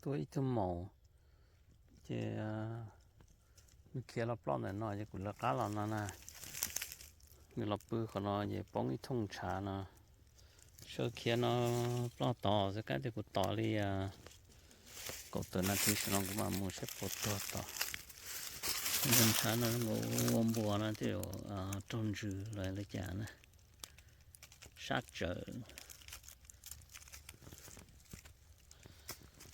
Tua ib tug maum, ces nws khiav los ploj ntawm no ces kuv lawv qab los no na. Nws los pw qhov no ces poob ib thooj ntshav no. Sawv khiav no ploj tod xwb, kab tias kuv tos li kaum tawm nas this saum no kuv mam mus saib puas tuag tod. Cov ntshav no zoo nkaus ua npua no tej zaum raug ntsws los li cas na. Sab tsawv.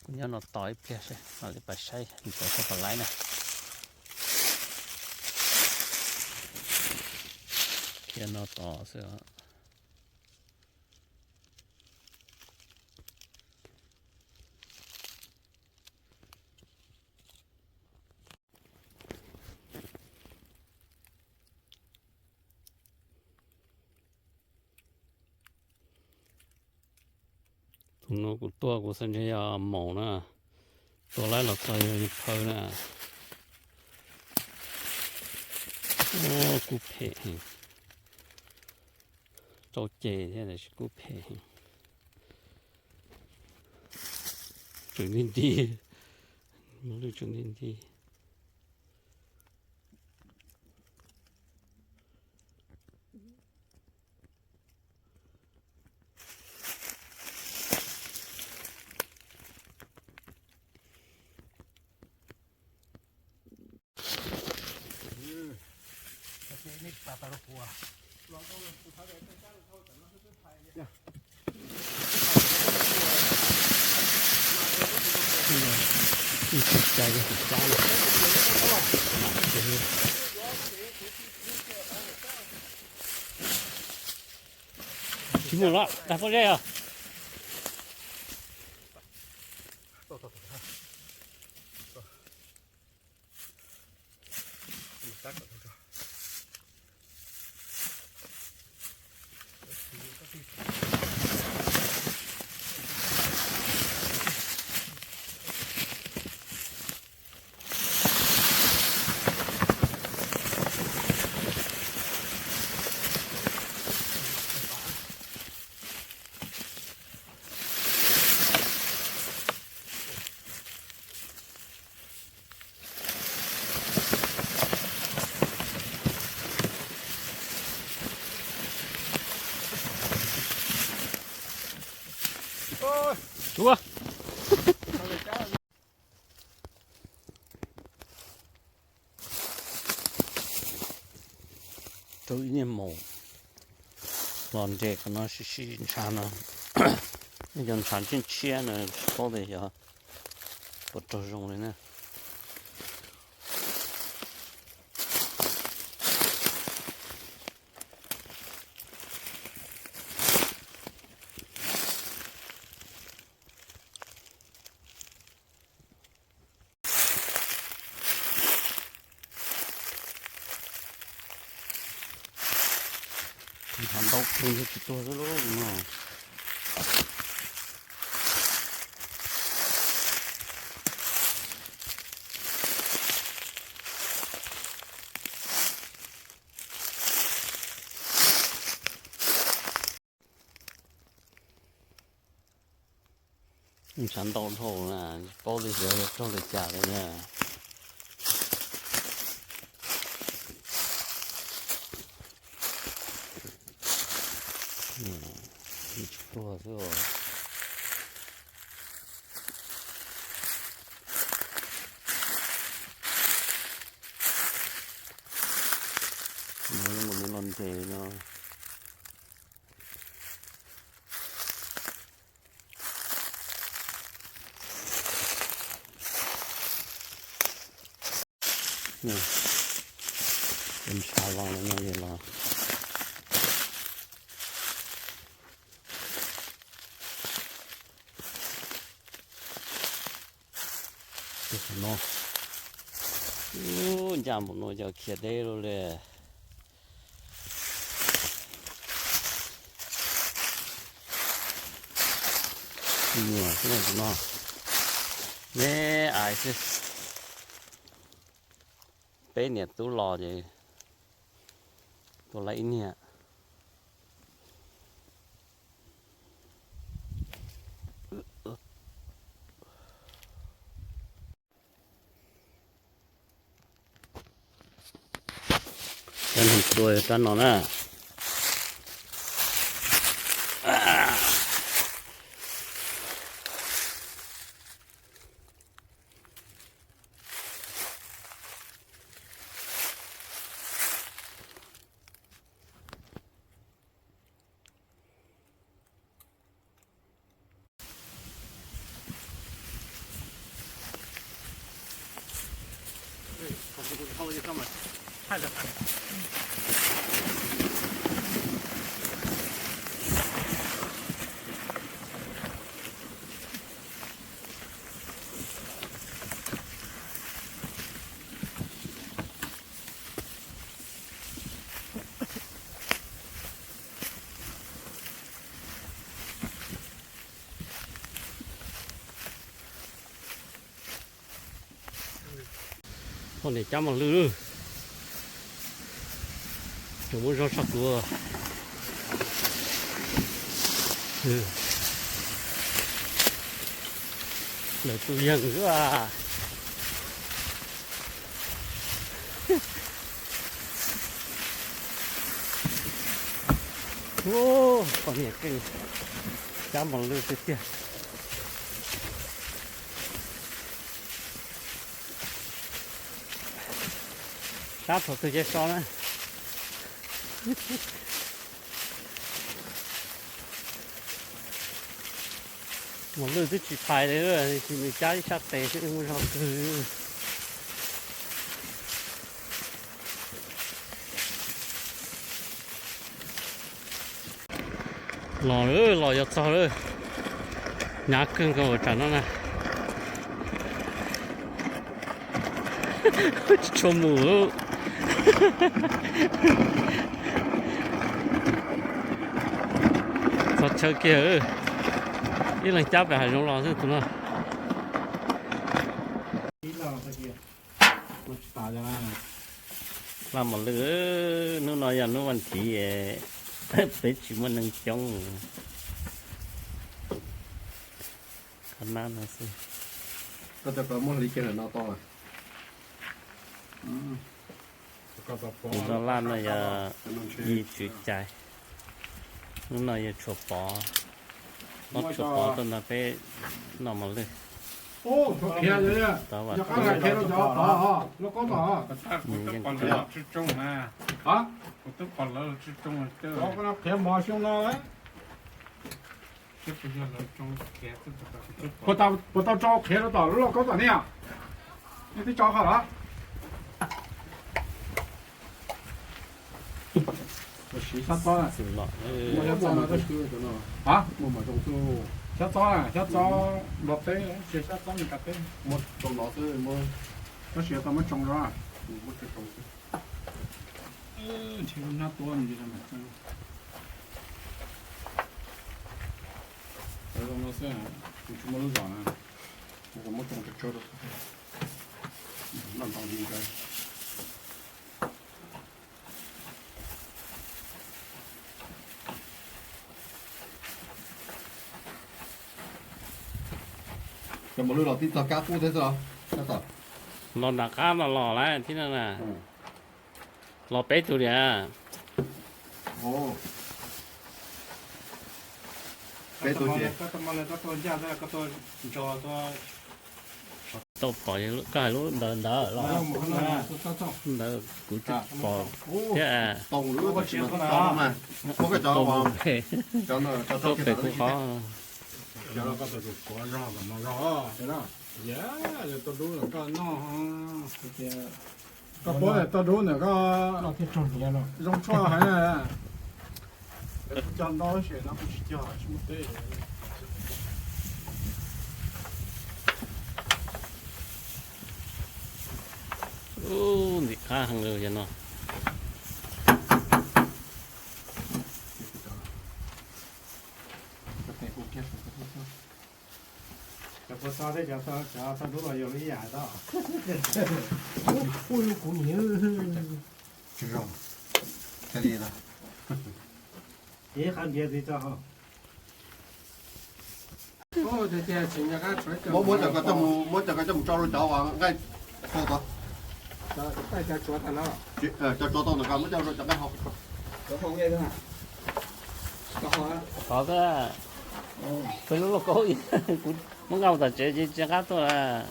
Kuv nyob no tos ib pliag seb mam li pab saib ntshav sab pam laib na. Khiav no tos xwb os. Tus no kuv tua kuv xav ntshe yog maum na, tua laib los txog yog phaw na. Kub phem heev, rau ces thiab tab sis kub phem heev. Tseem nti nti, lub tseem nti nti. Tsis mus los dag pob zeb os. Ua, raug ib niag maum los nres qhov no sib sib ntshav no. Cov ntshav ntshiab ntshiab no tsis paub tias yog puas raug zoo li na. Ntshav ntau kawg tsis tuag xwb lauj no. Ntshav ntau dhau na, tsis paub tias xyov yog raug li cas li na. Tsis tuag xwb os. Nws los nres no. Ntshav los no los. No, ncaj npaum no cov khiav deb lawm li. Niam xwb no, neb ais xwb. Peb niam tub los ces tua lawm ib niag. Cov neeg tua rab no na. Poj niam cab mos lwj, tseem muaj zog tshaj kuv. Lawv tus yawg xwb. Poj niam keej cab mos lwj tiag tiag. Sab thaum twg ces so na. Mos lwj twb tsis phais li, tsis nws cab ib sab tes xwb muaj zog kawg. Los, los yuav txog lawm. Hnyav kawg nkaus tsam no na. Tsis tshua mus. Txog chaw kiag, ib leeg cab pem hav zoov los xwb tus no. Laj mos lwj, hnub no yog hnub vas thiv, peb tsis muaj neeg coob. Qhov nab no xwb. Koj cov koj muab hliv kiag ntawm no tau. Tus laj no yog Yi Tswv Cai. Hnub no yog tshuav pov, muab tshuav pov tuaj nrog peb noj mos lwj. Tov vam thiab. Puas tau tso qhiav rau tom lub lauj kaub tom ne? Nej twb tso qhov los? Siv xyab txob na. Xyab txob na, xyab txob nplog teb, tsis xyab txob Meskas teb. Tab sis tau muab tsoo zog. Ntshe lub hnab tuab ntsis no mas. Zoo no xwb, kuv tsis muaj lub zos na, kuv muab tsoo tsawg tsawg rau xwb. Noj ntau li ntawd. Cov mos lwj los tib txog kab qub thiab xwb los? Los nram qab no los lawm thiab na. Los peb tug li. Peb tug. Tau pom koj hais lub ntawd ntawd los? Ntawd kuv tsis pom thiab. Tau pem kuv qhov. Koj puab tau dub ntawm koj zoo tshuaj heev. Cog ntau tab sis no kuv tsis cog, tsis muaj teb. Ub, ntxim qab heev li no. Cov puas txob thiab cov tau dub los yog ib yam tab. Ub, kuv niam. Tsis zoo. Ib qab ntiav txiv tso ho. Muab, muab cov ko coj mus, muab cov ko coj mus tso rau cov uas nqaij txhua tod. Cov tso tau ntawm ko muab coj rau cov nqaij hau. Thov xwb, peb lub lauj kaub, kuv muab nqa mus tom tsev ces tsis nqa tuaj.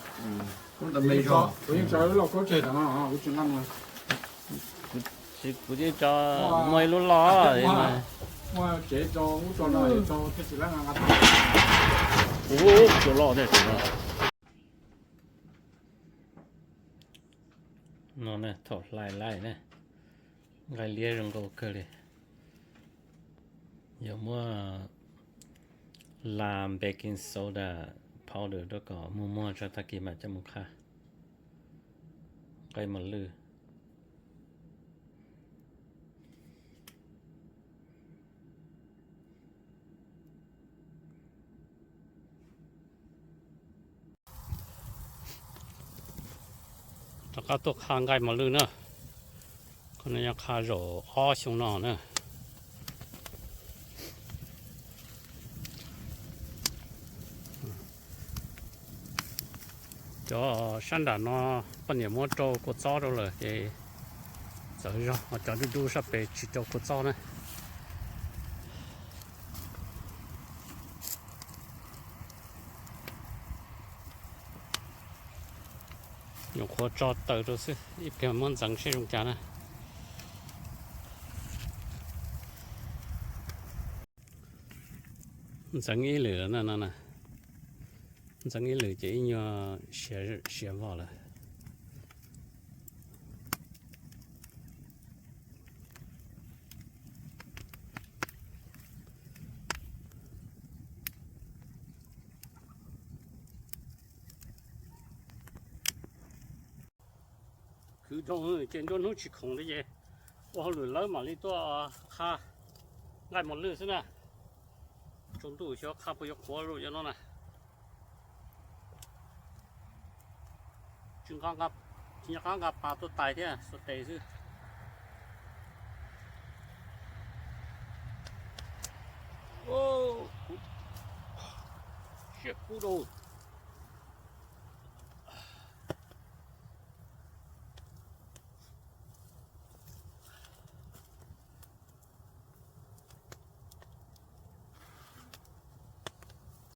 Kuv yeej tso lub lauj kaub tseg tom no, kuv tsis nqa mus. Kuv yeej tso, muaj ib lub loj mas. Muaj tsev rau ub rau no, rau thiaj tsis lab nqa nqa. Ub, cua loj thiab. No na, thaum hlais laij na, nqaij liab zoo nkauj kawg li. Yog muab la baking soda powder rau kom muag muag tso tag kis mam coj mus qha. Nqaij mos lwj. Rov qab tuaj qha nqaij mos lwj na. Qhov no yog qha zaum ob xyoo no na. Cov sab nram no poj niam muab rau kua txob rau lawm ces txawv zog, ho cov dub dub sab pem tsis rau kua txob na. Nyuam qhuav tso taws rau xwb, ib pliag muab ntxeev seb zoo cas na. Ntxeev ib lwm no, ntxeev ib lwm ces ib nyuag siav vog lawm. Khwv dhau ces nruab hnub tsis khoom li ces ua hauj lwm lawm mam li tuaj qha nqaij mos lwj xwb na. Tsaus ntuj xyov qha puas yuav qhuav lawm cov no na. Tsis nqa pas tuaj tais thiab, xuas tes xwb. Siab kub rau.